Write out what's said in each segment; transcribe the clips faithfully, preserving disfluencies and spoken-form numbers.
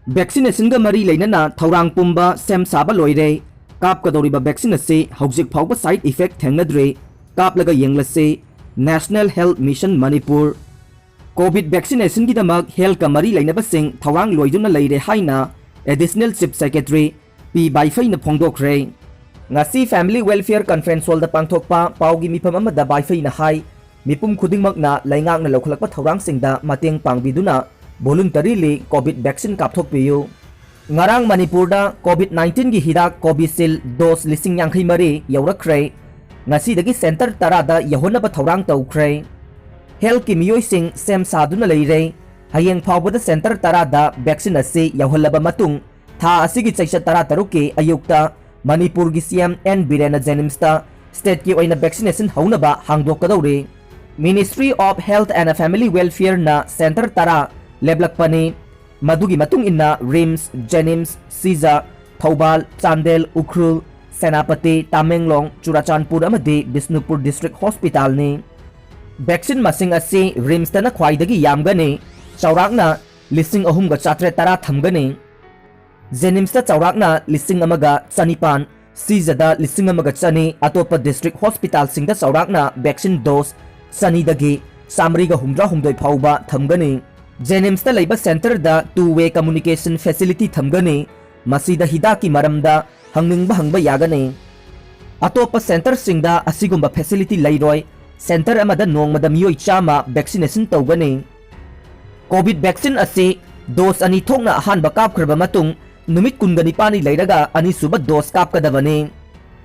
Vaccinationꯒ ꯃꯔꯤ ꯂꯩꯅꯅ ꯊꯧꯔꯥꯡ ꯄꯨꯝꯕ ꯁꯦꯝ ꯁꯥꯕ ꯂꯣꯏꯔꯦ꯫ ꯀꯥꯞꯀꯗꯧꯔꯤꯕ vaccine ꯑꯁꯤ ꯍꯧꯖꯤꯛ ꯐꯥꯎꯕ side effect ꯊꯦꯡꯅꯗ꯭ꯔꯤ꯫ ꯀꯥꯞꯂꯒ ꯌꯦꯡꯂꯁꯤ꯫ National Health Mission Manipur꯫ COVID vaccinationꯒꯤꯗꯃꯛ healthꯀ ꯃꯔꯤ ꯂꯩꯅꯕꯁꯤꯡ ꯊꯧꯔꯥꯡ ꯂꯣꯏꯗꯨꯅ ꯂꯩꯔꯦ ꯍꯥꯏꯅ Additional Chief Secretary ꯄꯤ ꯕꯥꯏꯐꯩꯅ ꯐꯣꯡꯗꯣꯛꯈ꯭ꯔꯦ꯫ ꯉꯁꯤ Family Welfare Conference Hallꯗ ꯄꯥꯡꯊꯣꯛꯄ ꯄꯥꯎꯒꯤ ꯃꯤꯐꯝ ꯑꯃꯗ ꯕꯥꯏꯐꯩꯅ ꯍꯥꯏ, ꯃꯤꯄꯨꯝ ꯈꯨꯗꯤꯡꯃꯛꯅ ꯂꯩꯉꯥꯛꯅ ꯂꯧꯈꯠꯂꯛꯄ ꯊꯧꯔꯥꯡꯁꯤꯡꯗ ꯃꯇꯦꯡ ꯄꯥꯡꯕꯤꯗꯨꯅ voluntarily COVID vaccine ꯀꯥꯞꯊꯣꯛꯄꯤꯌꯨ꯫ ꯉꯔꯥꯡ ꯃꯅꯤꯄꯨꯔꯗ COVID nineteenꯒꯤ ꯍꯤꯗꯥꯛ Covishield dose ꯂꯤꯁꯤꯡ ꯌꯥꯡꯈꯩ ꯃꯔꯤ ꯌꯧꯔꯛꯈ꯭ꯔꯦ꯫ ꯉꯁꯤꯗꯒꯤ center ꯇꯔꯥꯗ ꯌꯧꯍꯟꯅꯕ ꯊꯧꯔꯥꯡ ꯇꯧꯈ꯭ꯔꯦ꯫ Healthꯀꯤ ꯃꯤꯑꯣꯏꯁꯤꯡ ꯁꯦꯝ ꯁꯥꯗꯨꯅ ꯂꯩꯔꯦ꯫ ꯍꯌꯦꯡ ꯐꯥꯎꯕꯗ center ꯇꯔꯥꯗ vaccine ꯑꯁꯤ ꯌꯧꯍꯜꯂꯕ ꯃꯇꯨꯡ, ꯊꯥ ꯑꯁꯤꯒꯤ ꯆꯩꯆꯠ ꯇꯔꯥꯇꯔꯨꯛꯀꯤ ꯑꯌꯨꯛꯇ ꯃꯅꯤꯄꯨꯔꯒꯤ CM N ꯕꯤꯔꯦꯟꯅ JNIMSꯇ stateꯀꯤ ꯑꯣꯏꯅ vaccination ꯍꯧꯅꯕ ꯍꯥꯡꯗꯣꯛꯀꯗꯧꯔꯤ꯫ Ministry of Health and Family Welfareꯅ center ꯇꯔꯥ ꯂꯦꯞꯂꯛꯄꯅꯤ꯫ ꯃꯗꯨꯒꯤ ꯃꯇꯨꯡ ꯏꯟꯅ RIMS, JNIMS, ꯁꯤꯖ, ꯊꯧꯕꯥꯜ, ꯆꯥꯟꯗꯦꯜ, ꯎꯈ꯭ꯔꯨꯜ, ꯁꯦꯅꯥꯄꯇꯤ, ꯇꯥꯃꯦꯡꯂꯣꯡ, ꯆꯨꯔꯥꯆꯥꯟꯄꯨꯔ ꯑꯃꯗꯤ ꯕꯤꯁꯅꯨꯄꯨꯔ district hospitalꯅꯤ꯫ Vaccine ꯃꯁꯤꯡ ꯑꯁꯤ RIMSꯇꯅ ꯈ꯭ꯋꯥꯏꯗꯒꯤ ꯌꯥꯝꯒꯅꯤ꯫ ꯆꯥꯎꯔꯥꯛꯅ ꯂꯤꯁꯤꯡ ꯑꯍꯨꯝꯒ ꯆꯥꯇ꯭ꯔꯦꯠ ꯇꯔꯥ ꯊꯝꯒꯅꯤ꯫ JNIMSꯇ ꯆꯥꯎꯔꯥꯛꯅ ꯂꯤꯁꯤꯡ ꯑꯃꯒ ꯆꯅꯤꯄꯥꯟ, ꯁꯤꯖꯗ ꯂꯤꯁꯤꯡ ꯑꯃꯒ ꯆꯅꯤ, ꯑꯇꯣꯞꯄ district hospitalꯁꯤꯡꯗ ꯆꯥꯎꯔꯥꯛꯅ vaccine dose ꯆꯅꯤꯗꯒꯤ ꯆꯥꯃꯔꯤꯒ ꯍꯨꯝꯗ꯭ꯔꯥ ꯍꯨꯝꯗꯣꯏ ꯐꯥꯎꯕ ꯊꯝꯒꯅꯤ꯫ JNIMSꯇ ꯂꯩꯕ centerꯗ two way communication facility ꯊꯝꯒꯅꯤ꯫ ꯃꯁꯤꯗ ꯍꯤꯗꯥꯛꯀꯤ ꯃꯔꯝꯗ ꯍꯪꯅꯤꯡꯕ ꯍꯪꯕ ꯌꯥꯒꯅꯤ꯫ ꯑꯇꯣꯞꯄ centerꯁꯤꯡꯗ ꯑꯁꯤꯒꯨꯝꯕ facility ꯂꯩꯔꯣꯏ꯫ Center ꯑꯃꯗ ꯅꯣꯡꯃꯗ ꯃꯤꯑꯣꯏ ꯆꯥꯝꯃ vaccination ꯇꯧꯒꯅꯤ꯫ COVID vaccine ꯑꯁꯤ dose ꯑꯅꯤ ꯊꯣꯛꯅ ꯑꯍꯥꯟꯕ ꯀꯥꯞꯈ꯭ꯔꯕ ꯃꯇꯨꯡ ꯅꯨꯃꯤꯠ ꯀꯨꯟꯒ ꯅꯤꯄꯥꯟꯅꯤ ꯂꯩꯔꯒ ꯑꯅꯤꯁꯨꯕ dose ꯀꯥꯞꯀꯗꯕꯅꯤ꯫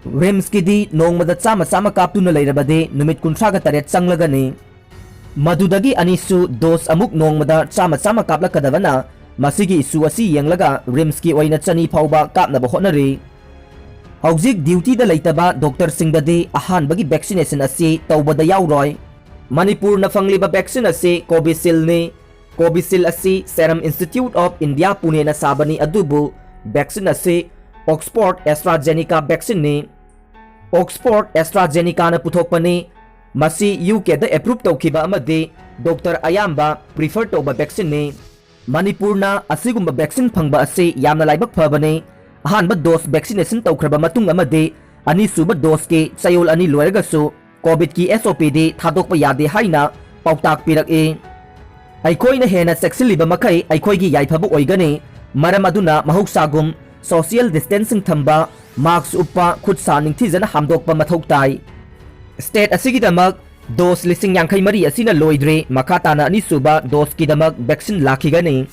RIMSꯀꯤꯗꯤ ꯅꯣꯡꯃꯗ ꯆꯥꯝꯃ ꯆꯥꯝꯃ ꯀꯥꯞꯇꯨꯅ ꯂꯩꯔꯕꯗꯤ ꯅꯨꯃꯤꯠ ꯀꯨꯟꯊ꯭ꯔꯥꯒ ꯇꯔꯦꯠ ꯆꯪꯂꯒꯅꯤ꯫ ꯃꯗꯨꯗꯒꯤ ꯑꯅꯤꯁꯨ dose ꯑꯃꯨꯛ ꯅꯣꯡꯃꯗ ꯆꯥꯝꯃ ꯆꯥꯝꯃ ꯀꯥꯞꯂꯛꯀꯗꯕꯅ ꯃꯁꯤꯒꯤ issue ꯑꯁꯤ ꯌꯦꯡꯂꯒ RIMSꯀꯤ ꯑꯣꯏꯅ ꯆꯅꯤ ꯐꯥꯎꯕ ꯀꯥꯞꯅꯕ ꯍꯣꯠꯅꯔꯤ꯫ ꯍꯧꯖꯤꯛ dutyꯗ ꯂꯩꯇꯕ doctorꯁꯤꯡꯗꯗꯤ ꯑꯍꯥꯟꯕꯒꯤ vaccination ꯑꯁꯤ ꯇꯧꯕꯗ ꯌꯥꯎꯔꯣꯏ꯫ ꯃꯅꯤꯄꯨꯔꯅ ꯐꯪꯂꯤꯕ vaccine ꯑꯁꯤ Covishieldꯅꯤ꯫ Covishield ꯑꯁꯤ Serum Institute of India ꯄꯨꯅꯦꯅ ꯁꯥꯕꯅꯤ, ꯑꯗꯨꯕꯨ vaccine ꯑꯁꯤ Oxford AstraZeneca vaccineꯅꯤ꯫ Oxford AstraZenecaꯅ ꯄꯨꯊꯣꯛꯄꯅꯤ꯫ ꯃꯁꯤ UKꯗ approve ꯇꯧꯈꯤꯕ ꯑꯃꯗꯤ doctor ꯑꯌꯥꯝꯕ prefer ꯇꯧꯕ vaccineꯅꯤ꯫ ꯃꯅꯤꯄꯨꯔꯅ ꯑꯁꯤꯒꯨꯝꯕ vaccine ꯐꯪꯕ ꯑꯁꯤ ꯌꯥꯝꯅ ꯂꯥꯏꯕꯛ ꯐꯕꯅꯤ꯫ ꯑꯍꯥꯟꯕ dose vaccination ꯇꯧꯈ꯭ꯔꯕ ꯃꯇꯨꯡ ꯑꯃꯗꯤ ꯑꯅꯤꯁꯨꯕ doseꯀꯤ ꯆꯌꯣꯜ ꯑꯅꯤ ꯂꯣꯏꯔꯒꯁꯨ COVIDꯀꯤ SOPꯗꯤ ꯊꯥꯗꯣꯛꯄ ꯌꯥꯗꯦ ꯍꯥꯏꯅ ꯄꯥꯎꯇꯥꯛ ꯄꯤꯔꯛꯏ꯫ ꯑꯩꯈꯣꯏꯅ ꯍꯦꯟꯅ ꯆꯦꯛꯁꯤꯜꯂꯤꯕ ꯃꯈꯩ ꯑꯩꯈꯣꯏꯒꯤ ꯌꯥꯏꯐꯕ ꯑꯣꯏꯒꯅꯤ꯫ ꯃꯔꯝ ꯑꯗꯨꯅ ꯃꯍꯧꯁꯥꯒꯨꯝ social distancing ꯊꯝꯕ, mask ꯎꯞꯄ, ꯈꯨꯠ ꯁꯥ ꯅꯤꯡꯊꯤꯖꯅ ꯍꯥꯝꯗꯣꯛꯄ ꯃꯊꯧ ꯇꯥꯏ꯫ State ꯑꯁꯤꯒꯤꯗꯃꯛ dose ꯂꯤꯁꯤꯡ ꯌꯥꯡꯈꯩ ꯃꯔꯤ ꯑꯁꯤꯅ ꯂꯣꯏꯗ꯭ꯔꯤ꯫ ꯃꯈꯥ ꯇꯥꯅ ꯑꯅꯤꯁꯨꯕ doseꯀꯤꯗꯃꯛ vaccine ꯂꯥꯛꯈꯤꯒꯅꯤ꯫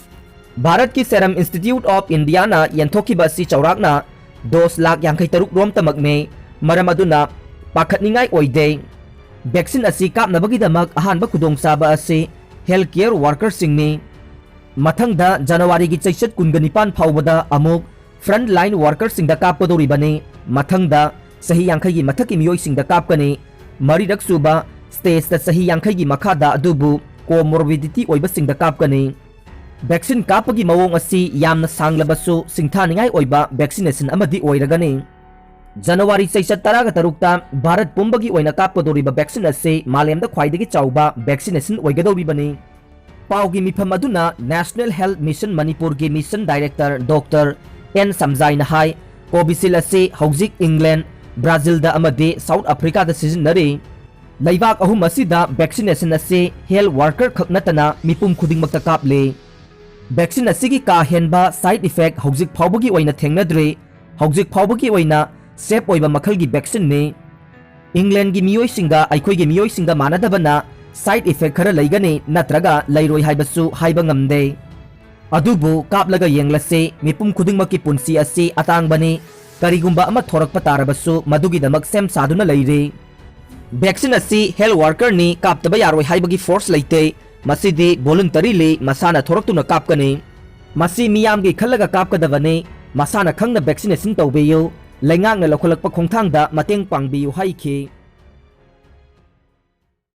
ꯚꯥꯔꯠꯀꯤ Serum Institute of Indiaꯅ ꯌꯦꯟꯊꯣꯛꯈꯤꯕ ꯑꯁꯤ ꯆꯥꯎꯔꯥꯛꯅ dose ꯂꯥꯈ ꯌꯥꯡꯈꯩ ꯇꯔꯨꯛ ꯔꯣꯝꯇꯃꯛꯅꯤ꯫ ꯃꯔꯝ ꯑꯗꯨꯅ ꯄꯥꯈꯠꯅꯤꯡꯉꯥꯏ ꯑꯣꯏꯗꯦ꯫ Vaccine ꯑꯁꯤ ꯀꯥꯞꯅꯕꯒꯤꯗꯃꯛ ꯑꯍꯥꯟꯕ ꯈꯨꯗꯣꯡꯆꯥꯕ ꯑꯁꯤ health care workerꯁꯤꯡꯅꯤ꯫ ꯃꯊꯪꯗ Januaryꯒꯤ ꯆꯩꯆꯠ ꯀꯨꯟꯒ ꯅꯤꯄꯥꯟ ꯐꯥꯎꯕꯗ ꯑꯃꯨꯛ frontline workerꯁꯤꯡꯗ ꯀꯥꯞꯀꯗꯧꯔꯤꯕꯅꯤ꯫ ꯃꯊꯪꯗ ꯆꯍꯤ ꯌꯥꯡꯈꯩꯒꯤ ꯃꯊꯛꯀꯤ ꯃꯤꯑꯣꯏꯁꯤꯡꯗ ꯀꯥꯞꯀꯅꯤ꯫ ꯃꯔꯤꯔꯛ ꯁꯨꯕ stageꯇ ꯆꯍꯤ ꯌꯥꯡꯈꯩꯒꯤ ꯃꯈꯥꯗ ꯑꯗꯨꯕꯨ comorbidity ꯑꯣꯏꯕꯁꯤꯡꯗ ꯀꯥꯞꯀꯅꯤ꯫ Vaccine ꯀꯥꯞꯄꯒꯤ ꯃꯑꯣꯡ ꯑꯁꯤ ꯌꯥꯝꯅ ꯁꯥꯡꯂꯕꯁꯨ ꯁꯤꯡꯊꯥꯅꯤꯡꯉꯥꯏ ꯑꯣꯏꯕ vaccination ꯑꯃꯗꯤ ꯑꯣꯏꯔꯒꯅꯤ꯫ January ꯆꯩꯆꯠ ꯇꯔꯥꯒ ꯇꯔꯨꯛꯇ ꯚꯥꯔꯠ ꯄꯨꯝꯕꯒꯤ ꯑꯣꯏꯅ ꯀꯥꯞꯀꯗꯧꯔꯤꯕ vaccine ꯑꯁꯤ ꯃꯥꯂꯦꯝꯗ ꯈ꯭ꯋꯥꯏꯗꯒꯤ ꯆꯥꯎꯕ vaccination ꯑꯣꯏꯒꯗꯧꯔꯤꯕꯅꯤ꯫ ꯄꯥꯎꯒꯤ ꯃꯤꯐꯝ ꯑꯗꯨꯅ National Health Mission ꯃꯅꯤꯄꯨꯔꯒꯤ Mission Director Doctor N ꯁꯝꯖꯥꯏꯅ ꯍꯥꯏ, Covishield ꯑꯁꯤ ꯍꯧꯖꯤꯛ England, Brazilꯗ ꯑꯃꯗꯤ South Africaꯗ ꯁꯤꯖꯤꯟꯅꯔꯤ꯫ ꯂꯩꯕꯥꯛ ꯑꯍꯨꯝ ꯑꯁꯤꯗ vaccination ꯑꯁꯤ health worker ꯈꯛ ꯅꯠꯇꯅ ꯃꯤꯄꯨꯝ ꯈꯨꯗꯤꯡꯃꯛꯇ ꯀꯥꯞꯂꯤ꯫ Vaccine ꯑꯁꯤꯒꯤ ꯀꯥ ꯍꯦꯟꯕ side effect ꯍꯧꯖꯤꯛ ꯐꯥꯎꯕꯒꯤ ꯑꯣꯏꯅ ꯊꯦꯡꯅꯗ꯭ꯔꯤ꯫ ꯍꯧꯖꯤꯛ ꯐꯥꯎꯕꯒꯤ ꯑꯣꯏꯅ safe ꯑꯣꯏꯕ ꯃꯈꯜꯒꯤ vaccineꯅꯤ꯫ Englandꯒꯤ ꯃꯤꯑꯣꯏꯁꯤꯡꯒ ꯑꯩꯈꯣꯏꯒꯤ ꯃꯤꯑꯣꯏꯁꯤꯡꯒ ꯃꯥꯟꯅꯗꯕꯅ side effect ꯈꯔ ꯂꯩꯒꯅꯤ ꯅꯠꯇ꯭ꯔꯒ ꯂꯩꯔꯣꯏ ꯍꯥꯏꯕꯁꯨ ꯍꯥꯏꯕ ꯉꯝꯗꯦ꯫ ꯑꯗꯨꯕꯨ ꯀꯥꯞꯂꯒ ꯌꯦꯡꯂꯁꯤ, ꯃꯤꯄꯨꯝ ꯈꯨꯗꯤꯡꯃꯛꯀꯤ ꯄꯨꯟꯁꯤ ꯑꯁꯤ ꯑꯇꯥꯡꯕꯅꯤ꯫ ꯀꯔꯤꯒꯨꯝꯕ ꯑꯃ ꯊꯣꯔꯛꯄ ꯇꯥꯔꯕꯁꯨ ꯃꯗꯨꯒꯤꯗꯃꯛ ꯁꯦꯝ ꯁꯥꯗꯨꯅ ꯂꯩꯔꯤ꯫ Vaccine ꯑꯁꯤ health workerꯅꯤ ꯀꯥꯞꯇꯕ ꯌꯥꯔꯣꯏ ꯍꯥꯏꯕꯒꯤ force ꯂꯩꯇꯦ꯫ ꯃꯁꯤꯗꯤ voluntaryly ꯃꯁꯥꯅ ꯊꯣꯔꯛꯇꯨꯅ ꯀꯥꯞꯀꯅꯤ꯫ ꯃꯁꯤ ꯃꯤꯌꯥꯝꯒꯤ ꯈꯜꯂꯒ ꯀꯥꯞꯀꯗꯕꯅꯤ꯫ ꯃꯁꯥꯅ ꯈꯪꯅ vaccination ꯇꯧꯕꯤꯌꯨ꯫ ꯂꯩꯉꯥꯛꯅ ꯂꯧꯈꯠꯂꯛꯄ ꯈꯣꯡꯊꯥꯡꯗ ꯃꯇꯦꯡ ꯄꯥꯡꯕꯤꯌꯨ ꯍꯥꯏꯈꯤ꯫